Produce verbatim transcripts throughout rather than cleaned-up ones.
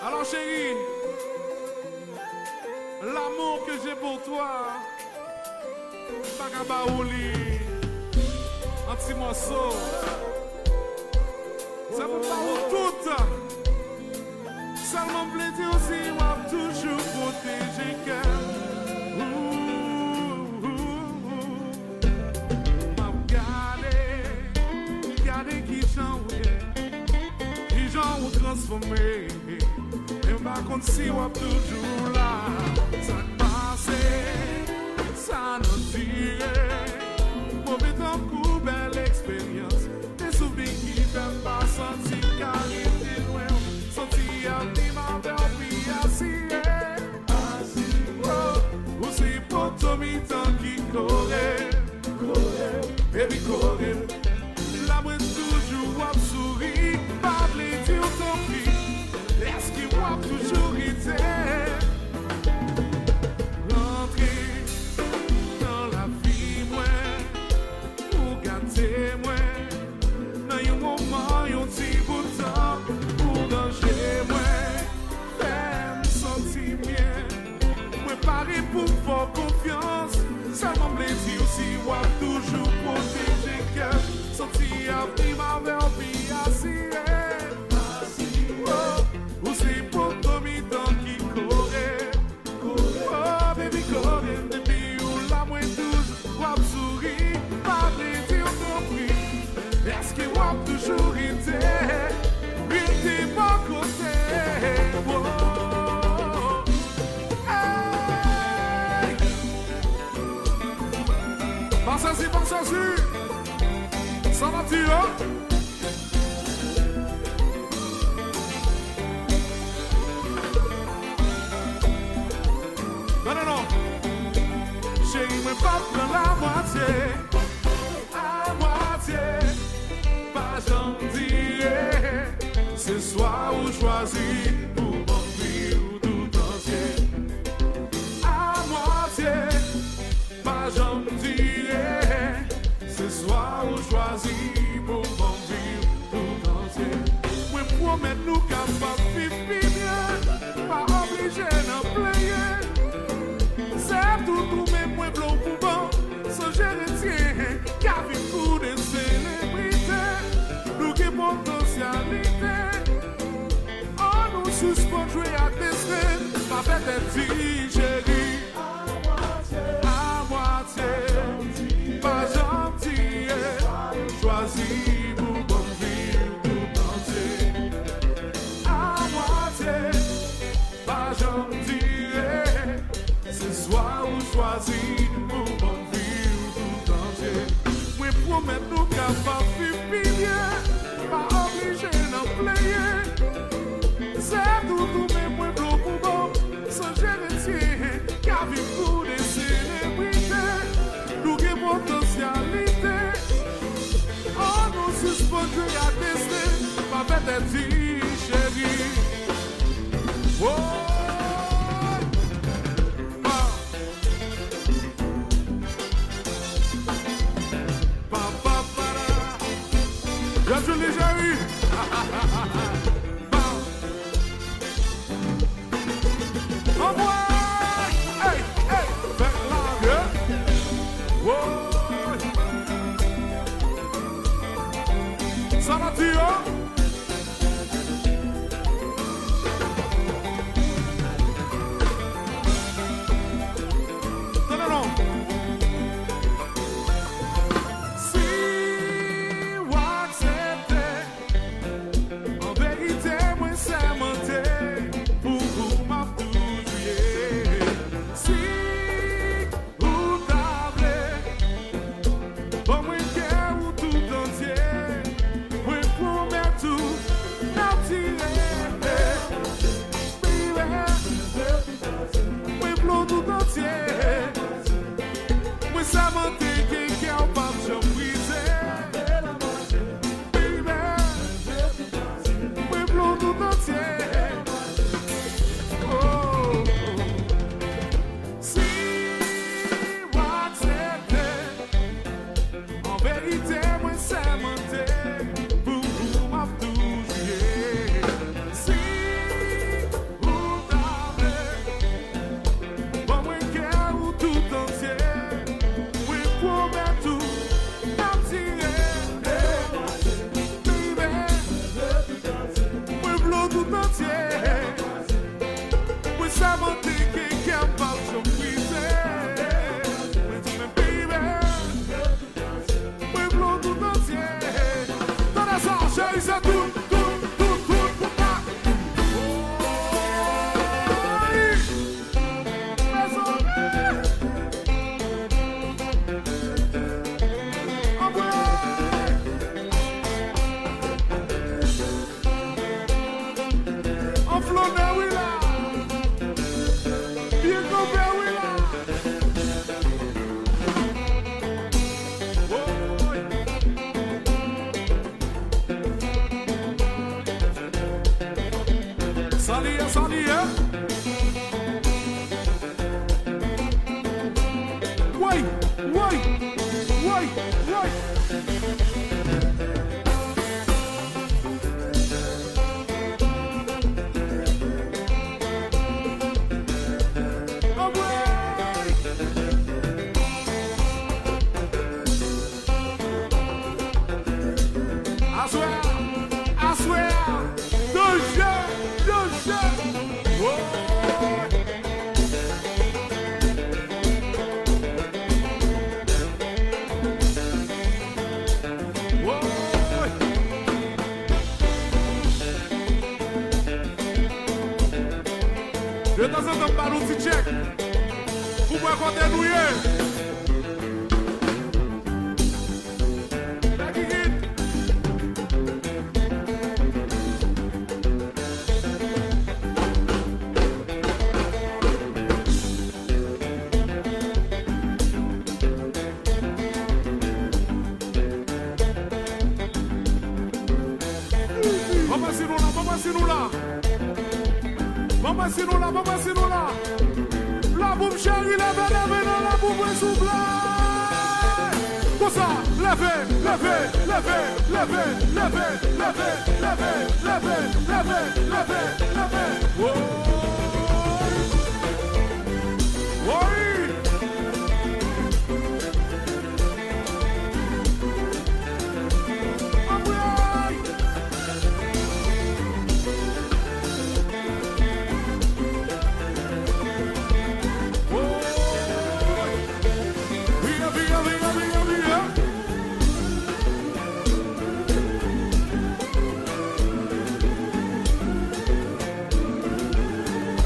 Alors, chérie, l'amour que j'ai pour toi, m pa ka ba ou li an ti mòso. Se pou m ba ou tout. Sèlman m vle di w si w ap toujou pwoteje kè m. M ap gade, gade kijan w ye, kijan w transfòme. E m pa konn si w ap toujou la. Sa k pase, sa nan dire. Move tankou bèl eksperyans. De souvni ki fè m pa santi m ka rete lwen w. Santi avni m avè w pi asiye. Asiye. Oh, ou se poto mitan ki kore. Kore, baby, kore. La mwen toujou ap souri, pa vle di w tanpri. Èske w ap toujou rete? Rantre nan lavi mwen, ou gate mwen. Nan yon moman, yon ti bout tan, ou ranje mwen, fè m santi m byen. Mwen pare pou fè w konfyans. Sèlman m vle di w si w ap toujou pwoteje kè m. Santi avni m avè w pi asire. Oh, ou se poto mitan ki kore. Oh, baby, kore m depi ou la, mwen toujou w ap souri. Pa vle di w tanpri. Èske w ap toujou rete? Rete bò kote. Oh. Hey! Pa sezi, pa sezi. Sa n ap di yo? Non, non, non. Cheri, mwen p ap pran lamwatye. Amwatye, pa janm dire. Se swa ou chwazi pou ban m vi w tout antye. Amwatye, pa janm dire. Se swa ou chwazi pou ban m vi w tout antye. Mwen pwomèt nou kapab viv pi byen, pa oblije nan plenyen. Se tout ou menm mwen vle w pou ban m. Sonje retyen, ka viv kou de selebrite. Nou gen potansyalite. Ann nou sispann jwe ak desten. Pa fè tèt di, cheri. Amwatye, pa janm dire. Chwazi pou ban m vi w tout antye. Amwatye, pa janm dire. Se swa ou chwazi pou ban m vi w tout antye. Mwen pwomèt nou kapab viv pi byen, pa oblije nan plenyen. Se tout ou menm mwen vle w pou ban m. Sonje retyen, ka viv kou de selebrite. Nou gen potansyalite. Ann nou sispann jwe ak desten. Pa fè tèt di, cheri. Woy! Pa, pa, pa, pa, la. Yo, Julie, cheri. Pa. Anmwey! Ey, ey, fè lage. Woy! Sa n ap di yo? Tande non. Si w aksepte, an verite, mwen sèmante, pou ou m ap toujou ye. Si ou ta vle, ban mwen kè ou tout antye. Mwen pwomèt Sa li ye, sa li ye. Woy, woy, woy, woy. Anmwey! Aswè a, aswè a, danje, danje. Woy! Woy! Detanzantan, m ba nou ti tchèk pou m wè kote nou ye. Lè Gigit. Manman si nou la, manman si nou la. Manman si nou la, manman si nou la. Laboum cheri, leve, leve nan laboum mwen souple. Konsa, leve, leve, leve. Woy! Woy! Anmwey!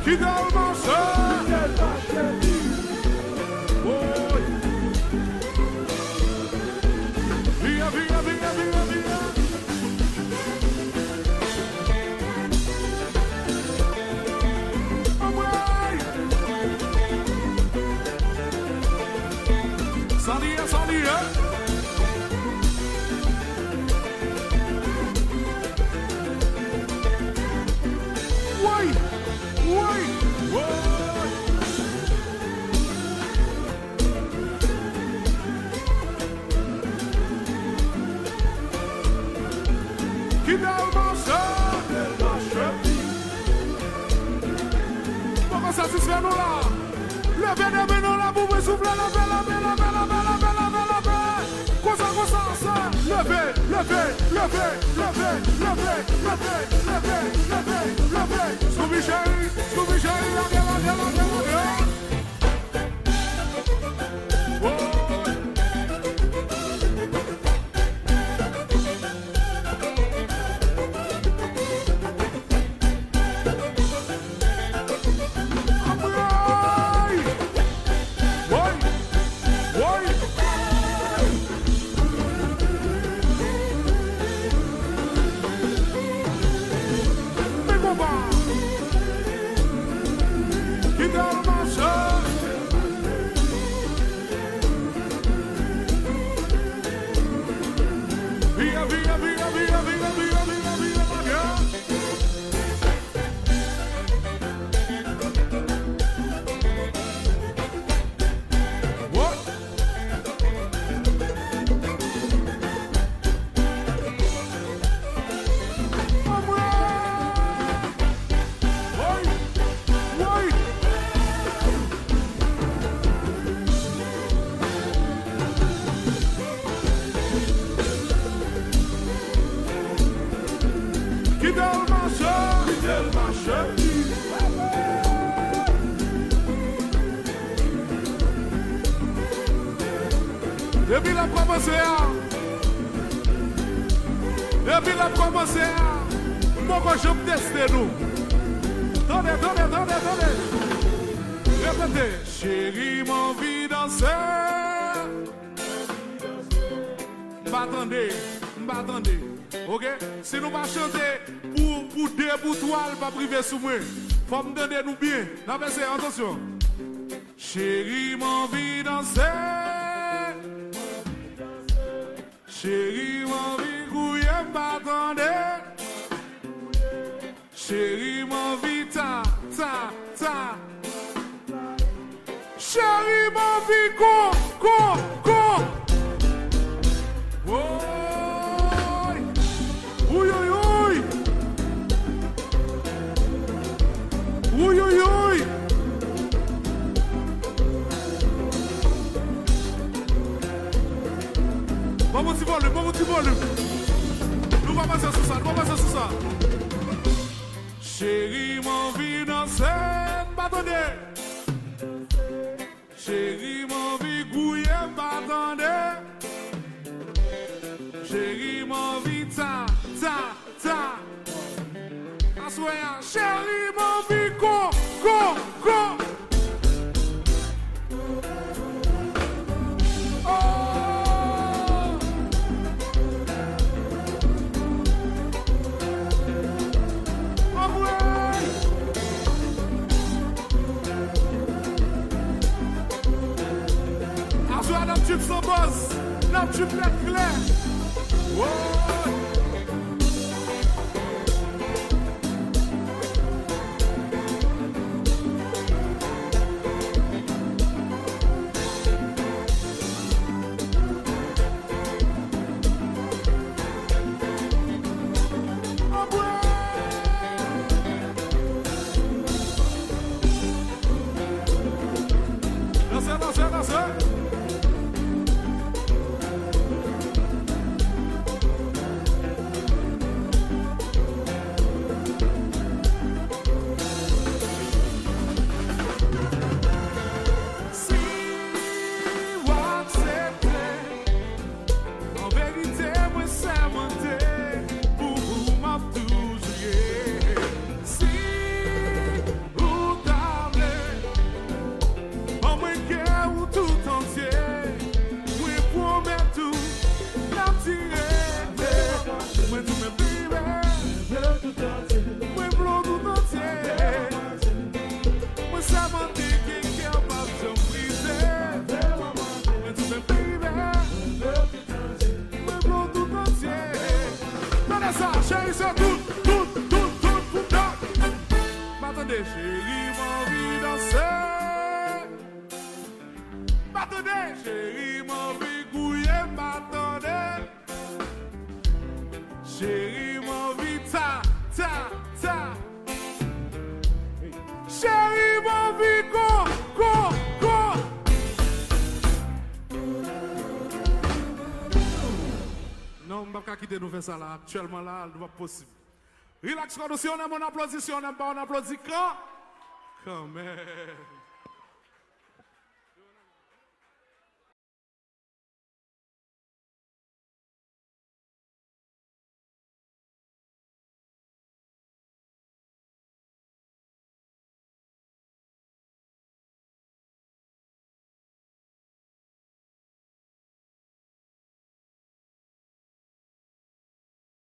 Kite l mache. Woy. Vire, vire, vire, vire, vire. Anmwey! Sa li ye, sa li ye. Woy! Woy! Woy! Kite l mache. Poko satisfè nou la. Leve de men nou la pou mwen souple. Leve, leve, leve. Konsa, konsa, sa. Leve, leve, leve. Scooby cheri, Scooby cheri, lage, lage, lage, lage. Men konba. Kite l mache. Vire, vire, vire. Wo. Kite l mache. Kite l mache. Depi l ap kòmanse a, depi l ap kòmanse a, m poko janm teste nou. Tande, tande, tande, tande. Repete. Cheri, m anvi danse. M pa tande, m pa tande. Oke? Si nou pa chante pou, pou de, pou twa, l p ap rive sou mwen. Fò m tande nou byen. N ap eseye, atansyon. Cheri, m anvi danse. Cheri, m anvi gouye, m pa tande. Cheri, m anvi Ta, ta. Cheri, m anvi kon, kon, kon. Woy. Woy, woy, woy. Woy, woy, woy. Ban m yon ti volim, ban m yon ti volim. Nou pa panse sou sa, nou pa panse sou sa. Cheri, m anvi danse, m pa tande. Cheri, m anvi gouye, m pa tande. Cheri, m anvi ta, ta, ta. Aswè a, cheri, m anvi kon, kon, kon. Oh! Anmwey! Aswè a n ap trip san buzz, n ap trip nèt klè. Woy! Danse, danse, danse. Si w aksepte, an verite, mwen sèmante, pou ou m ap toujou ye. Si ou ta vle, ban mwen kè ou tout antye. Mwen pwomèt ou, n ap dire. Mwen di men baby, mwen vle w tout antye. Mwen sèmante ke kè w p ap janm brize. Mwen di men baby, mwen vle w tout antye. Tande sa, cheri, se tout, tout, tout, tout pou dat. M pa tande, cheri, m anvi danse. M pa tande, cheri, m anvi gouye, m pa tande. Cheri, m anvi ta, ta, ta. Cheri, m anvi kon, kon, kon. Non, m p ap ka kite nou fè sa la. Aktyèlman la, nou p ap posib. Relax kò nou, si on aime, on aplodi, si on aime pas, on aplodi kan, kanmenm.